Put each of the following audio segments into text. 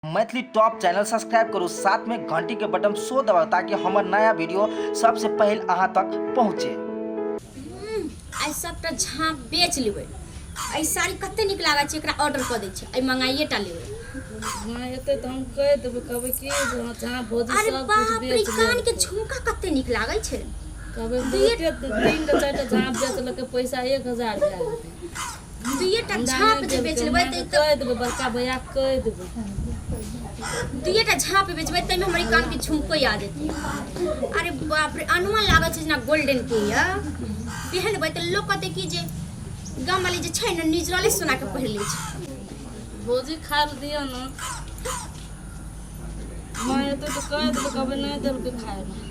Maithili top channel subscribe करू, साथ में घंटी के बटन सो दबाउ ताकि हमर नया वीडियो सबसे पहले अहाँ तक पहुँचे। आइ सबटा झाँप बेच लेबै। एहि साड़ी कते नीक लागै छै, एकरा ऑर्डर कऽ दै छै, एहि मंगाइए टा लेबै। माँ एतै तऽ हम कहि देबै, कहबै कि जे हँ झाँप भौजी अरे सब किछु बाप रे, बेच कान के लेलकै। झुमका कते नीक लागै छै। कहबै बहुते तीन टा चारि टा झाँप बेचलकै, पैसा 1000 भए गेलै। दुइएटा झाँप जे बेच लेबै तऽ कहि देबै बड़का भैया, कहि देबै। दुइएटा झाँप बेचबै ताहिमे हमर ई कानके झुमको आ जेतै। अरे बाप रे, अनुमान लागै छै जेना गोल्डन के यऽ। पहिनबै तऽ लोक कहतै कि जे गामवाली जे छै ने निजरले सोनाके पहिर लै छै। भौजी खाय लए दिअ ने। माँ एतै तऽ कहि देबै, कहबै नहि देलकै खाय लए।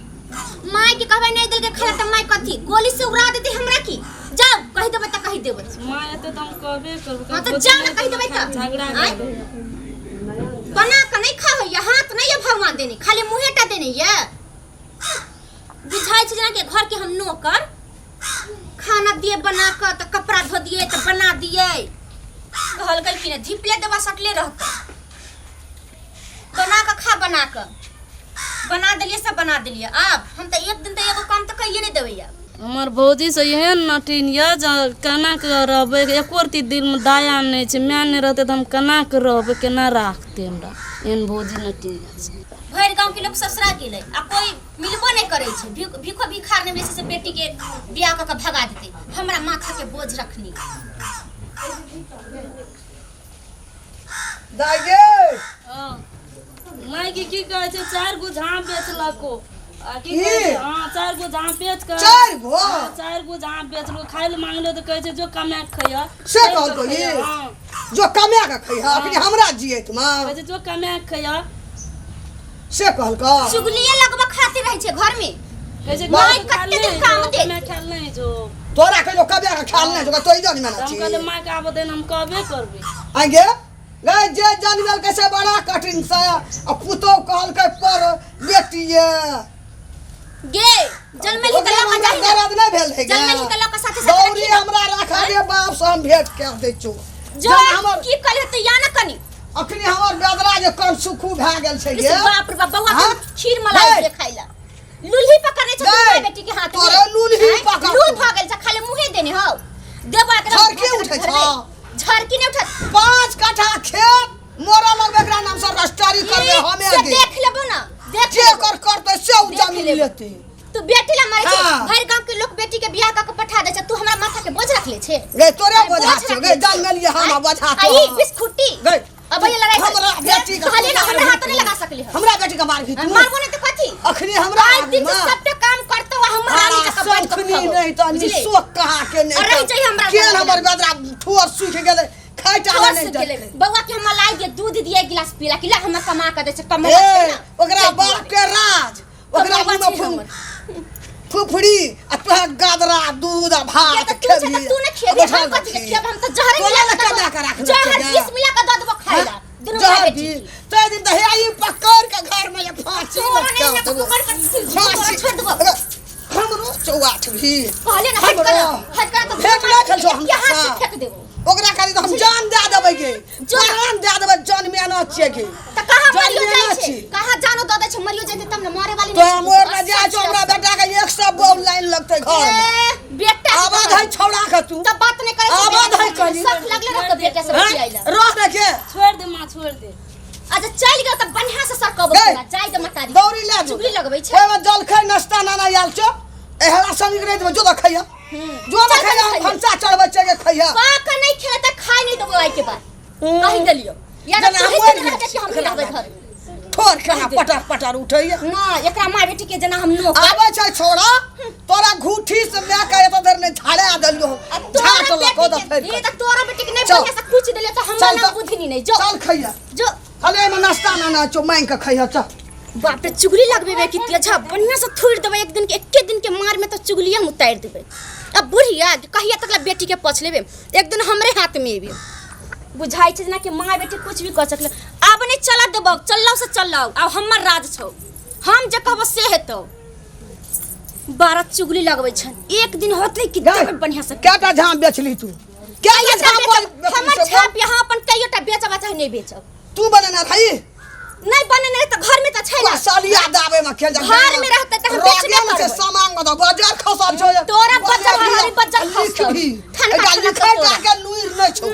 माय के कहबै नहीं देलकै खाना तऽ माय कथी गोली से उड़ा देतै हमरा की? जाओ कहि देबै तऽ कहि देबै। माँ एतै तऽ हम कहबे करबै। हाँ तऽ जाओ ने कहि देबै तऽ। झगड़ा आँय? करबै। बना कऽ नहीं खा होइए, हाथ नहीं ये भगवान देने, खाली मुँहे टा देने ये। बुझाइ छै जेना कि घर के हम नौकर, खाना दिए बना कऽ तऽ कपड़ा धो दिए तऽ बना दिए। कहलकै कि नहि धिपले देबा सटले रहतै। बना कऽ खा, बना कऽ बना देलियै, सब बना देलियै। आब हम तऽ एक दिन तऽ एगो काम तऽ कहिए नहि देबै आब। हमर भौजी से एहन नटीन यऽ जे केना कऽ रहबै, एको रत्ती दिलमे दया नहि छै। माय नहि रहतै तऽ हम केना कऽ रहबै, केना राखतै हमरा? एहन भौजी नटीन छै। भरि गाँवके लोक ससुरा गेलै आ कोइ मिलबो नहि करै छै। भीखो भिखार नहि मिलै छै से बेटीके बियाह कऽ कऽ भगा देतै। हमरा माथाके बोझ रखनी। दाइ गे। हाँ। माय के की कहै छै, चारि गो झाँप बेचलको आ की की? कहै छै, हाँ, चारि गो झाँप बेच कऽ। चारि गो? हाँ, चारि गो झाँप बेचलको। खाय लए मांगलो तऽ कहै छै जो कमा के खैह। से कहलको ई? हाँ। जो कमा के खैह, अखनी हमरा जियैत मे। कहै छै जो कमा के खैह। से कहलको? चुगलिए लगबऽ खातिर रहै छै घर में। कहै छै माय कमा के खायल कते दिन नहि काम जो, देत? कमा के खायल नहि जो। तोरा कहियो कमा के खायल नहि जो, तोई जान में तऽ हम छी। कहलियै माय के आबऽ दे, हम कहबे करबै। आइ गे गए जे जनमेल कैसे बड़ा कठिन से आ पुतोह कहलकै पर बेटिए गे जनमेल ही तऽ ओकरा लऽ कऽ हमरा जाही ने। दर्द नहि भेल है गे। जनमेल ही तऽ लऽ कऽ साथे साथे दौड़ी रखी ने। हमरा राखा दे बाप से हम भेंट कर दै छौ। जो जब हमर की कहले तऽ या ना कनी। अखनी हमर बेदरा जे कन सुखू भए गेल छै इस गे। बाप रे बाप, बौआ हाँ? के खीर मलाई गै। दे खाइ ला। लुल्ही पकड़ने छै गै, माय बेटी के हाथ में। तोरे लुल्ही आँय? पकड़तौ। लुल भऽ गेल छै, खाली मुँहे देने हौ। देबो एकरा झरकी उठै छौ। झरकी नहि उठत। 5 कट्ठा खेत मोरा लगबे एकरा नाम से रजिस्ट्री करबे ई, हमे से गे। देख लेबो ना, देख जे लेबो। कर करतै से उ देख जमीन लेबो। लेतै। तू बेटी ला मारै छै, हाँ। भरि गांव के लोक बेटी के बियाह कऽ के पठा दै छै, तू हमरा माथा के बोझ रख ले छै। गे तोरे अरे बोझा बोझ छौ रख गे, ले छै। जन्म लिए हम आँय? बोझा आ छौ। ई बिस्कुटी गे अब ये लड़ाई हमरा बेटी के कहलिए ना, हमरा हाथ नहीं लगा सकली हो। हमरा बेटी के मारबी तू? मारबो नहीं तो कथी? अखनी हमरा आज दिन से आगू में। सबटा काम करतो आ हमरा रानी जकाँ बैठ कऽ शौखनी खाबो। नहीं तो बुझलिए? शोक कहाँ के नहीं और रहि जाइए हमरा केन घर में। हमर गदरा ठोर सूख गेलै, खाइ टा ठोर नहीं सूख गेलै। देलकै। बौआ के हम मलाई दिए, दूध दिए, एक गिलास पीला कि ला हमरा कमा के दै छै, कमा ए, छै ना। ओकरा ताहि बाप दुआरे। के राज, ओकरा कमौआ मुँह में छै हमर। फुफड़ी आ तोहे गदरा दूध आ किया भात तऽ तू छै तऽ खेबही। तू नहि खेबही, बैठल हम कथी के रहबही। खेब? हम तऽ जहरे तोरा मिला लए कऽ कमा दऽ के राखने जहर छियै गे। विष मिला कऽ दऽ देबो खाइ ला। दुनू जहर भाइ बेटी। भी तै दिन तऽ हे ई पकड़ के घर में जे फांसी तोरा लटका नहि ने देबो। पकड़ के फांसी। छोड़ देबो। अरे, हमरो चौआठ भी कहलियै ने हट हमरो। कर, हट कर तऽ भेंट नहि खेल छौ एके हाथ से हमरा। फेंक देबो। ओकरा खाली तऽ हम जान दए देबै गे, जान दए देबै। जान मेना छियै गे। तऽ कहाँ मरियो जान जाइ मेना छै? छी। कहाँ जानो दऽ दै छै, मरियो जेतै तब ने मरे वाली तो नहि हम छै। ओर न जाइ छौ, हमरा बेटा के 100 बॉल लाइन लगतै घर में। ए, बेटा के आवाज है छौड़ा के तू तऽ बात नहि करै छै। आवाज है कनी। सख लगले रहतौ बेटा से हैं? बतियाइ ला। रह ने के। छोड़ि दे माँ, छोड़ि दे। अच्छा चलि गेल तऽ बढ़िआँ से सरकबो गै, तोरा। जाय दे मतारी। दौड़ी लए जो। चुगली लगबै छै। ओहिमे जलखै नाश्ता नाना आयल छौ, एहरा संग नहि देबै। जो तऽ खैया, जो ने चल खैया, हम खैया। भनसा चढ़बै छियै के खैया। पा के नहि खेले तऽ खाय नहि देबो आइ के बाद, कहि देलियौ। या जेना तऽ हम तू मरि रहै कि हम रहबै घर में। ठोर केना पटर पटर उठैया। ना एकरा माय बेटी के जेना हम नोकर। आबै छै छोड़ा, तोरा घूठी से माय के एतऽ धरि नहि झाड़ा देलियौ हम। आ तोरा झाट लऽ कऽ बेटी दऽ के फेर ई तऽ तोरा बेटी के नहि चल। बढ़िया से कुछ देलियौ तऽ हमरा चल नाम तऽ। बुधनी नहि। जो चल खैया। जो। खाली एहिमे नाश्ता नाना छौ, मांगि कऽ खैया चल। बाप रे, चुगली लगबेबे कि तेजा बढ़िया से थोड़ि देबै एक दिन के, एके दिन के मार में तो चुगलिए हम उतारि देबै। अब बुढ़िया कहिया तक ला बेटी के पछ लेबे, एक दिन हमरे हाथ में एबे। बुझाइ छै जेना कि माय बेटी कुछ भी कऽ सकले। आब नहि चला देबौ, चलौ से चलौ, आब हमर राज छौ, हम जे कहबो से हेतौ। बारह चुगली लगबै छन, एक दिन होतै कि गै, देबै बढ़िया से। कएटा झाँप बेचली तू? कएटा कहियोटा झाँप बेचब? बेचली हमर से बोल? झाँप यहाँ अपन कहियोटा बेचब आ चाहे नहि बेचब। तू बनेने रही? खेल जा घर में रहतै तऽ हम बेचबे रोगे में छै करबै। सामान में तऽ बजर खसल छौ तोरा बजर हमारी बजर लिख खसल। भी ठनका एकटा ठनका लिखै तोरा। टा के लुरि नहि छौ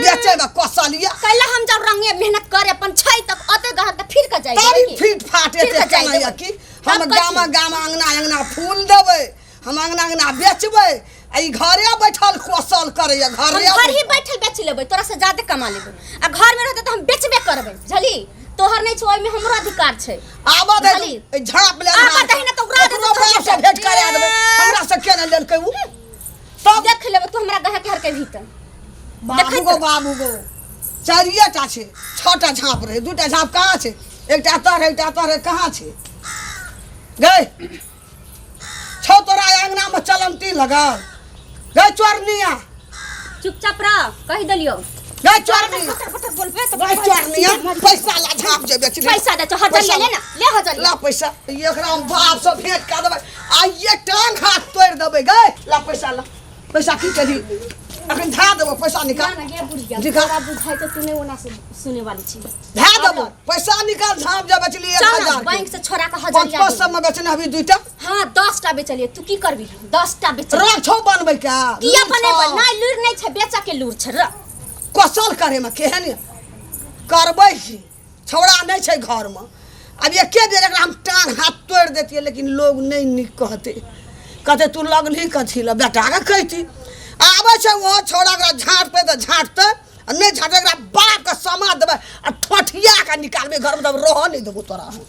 बेचै में कौशलिया कैला हम जब रंगे मेहनत करे अपन छै तब अते गहक तऽ फिर के जाय तब देबै की? फिट फाट फिर एते के जाय केना देबै। यऽ की हम तब कथी? गामा गामा अंगना अंगना फूल देबै हम अंगना अंगना बेचबै आ ई घरे बैठल कौशल करैया हम घरे घर ही बैठल बेच लेबै तोरा से ज्यादा कमा लेबै आ घर में रहतै तऽ हम बेचबे करबै बुझली तोहर नहि छौ ओहिमे हमरो अधिकार छै आबऽ दे बुझली? ए झाँप ले आबऽ दही ने तऽ उड़ा देतौ ओकरो बाप से भेंट करा देबै हमरा से केना लेलकै उ तब देख लेबै तू हमरा गहक हर के भीतर बाबू देखैत गो बाबू गो चारिए टा छै छओ टा झाँप रहै दूटा झाँप कहाँ छै एकटा तर एकटा तर कहाँ छै गै छौ तोरा अंगना में चलंती लगल गै चोरनिया चुपचाप रह कहि देलियौ गै चोरनी पटर पटर बोलबे तऽ गै चोरनिया पैसा ला झाँप जे बेचली पैसा दे छौ हजरिया ले ना ले हजरिया ला पैसा एकरा हम बाप से भेंट कऽ देबै आ ये टांग हाथ तोड़ि देबै गै ला पैसा ला पैसा की केली अखन धए देबो पैसा निकाल ना गे बुढ़िया निकाल। तोरा बुझाइ छै तू नहि ओना से सुने वाली छी धए देबो पैसा निकाल झाँप जे बेचली एक चल ना हजार के। बैंक से छोड़ा के पाँच हजरिया पाँच दे। सौ में बेचने अभी दूटा हाँ 10 टा बेचलिए तू की करबी 10 टा बेचलिए रख छौ बनबै के किया बनेबै नहि लूर नहि छै बेचऽ के लूर छै र कसल करे में केहन करबै की छौड़ा नहि छै घरमे आब एके बेर एकरा हम टांग हाथ तोड़ि देतियै लेकिन लोग नहि नीक कहतै कहतै तू लगलही कथी लए बेटाके कहिती आबै छै ओहो छौड़ा ओकरा झाँटतै तऽ झाँटतै आ नहि झाँटतै एकरा बापके समा देबै आ ठोठिया कऽ निकालबै घरमे तब रहऽ नहि देबौ तोरा हम।